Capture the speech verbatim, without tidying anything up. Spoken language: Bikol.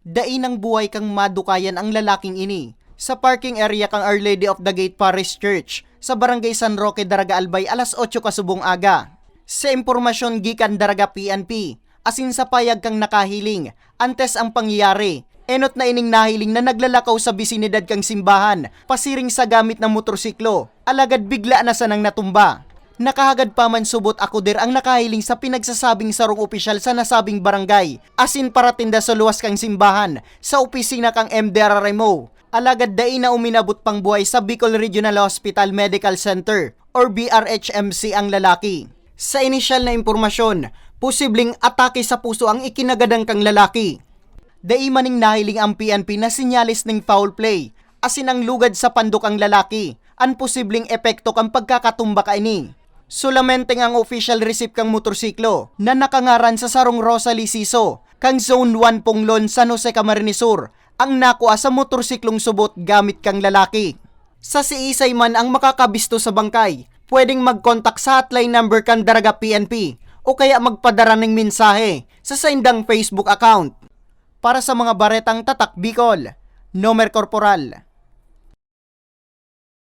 Dai nang buhay kang madukayan ang lalaking ini sa parking area kan Our Lady of the Gate Parish Church sa Barangay San Roque, Daraga, Albay, alas otso kasubong aga. Sa impormasyon gikan Daraga P N P, asin sa payag kan nakahiling, antes ang pangyayari, enot na ining nahiling na naglalakaw sa bisinidad kan simbahan, pasiring sa gamit na motorsiklo, alagad bigla na sanang natumba. Nakahagad pa man subot akudir ang nakahiling sa pinagsasabing sarong opisyal sa nasabing barangay, asin paratinda sa luwas kan simbahan, sa opisina kan M D R R M O. Alagad dai na uminabot pang buhay sa Bicol Regional Hospital Medical Center or B R H M C ang lalaki. Sa inisyal na impormasyon, posibleng atake sa puso ang ikinagadan kan lalaki. Dai man nin nahiling ang P N P na senyales nin foul play, asin ang lugad sa pandok ang lalaki, an posibleng epekto kan pagkakatumba kaini. Solamenteng ang official receipt kan motorsiklo na nakangaran sa sarong Rosalie Siso, kan Zone one Ponglon, San Jose, Camarines Sur, ang nakua sa motorsiklong subot gamit kan lalaki. Sa siisay man ang makakabisto sa bangkay, pwedeng mag-contact sa hotline number kan Daraga P N P o kaya magpadara nin mensahe sa saindang Facebook account. Para sa mga baretang Tatak Bicol, Nomer Corporal.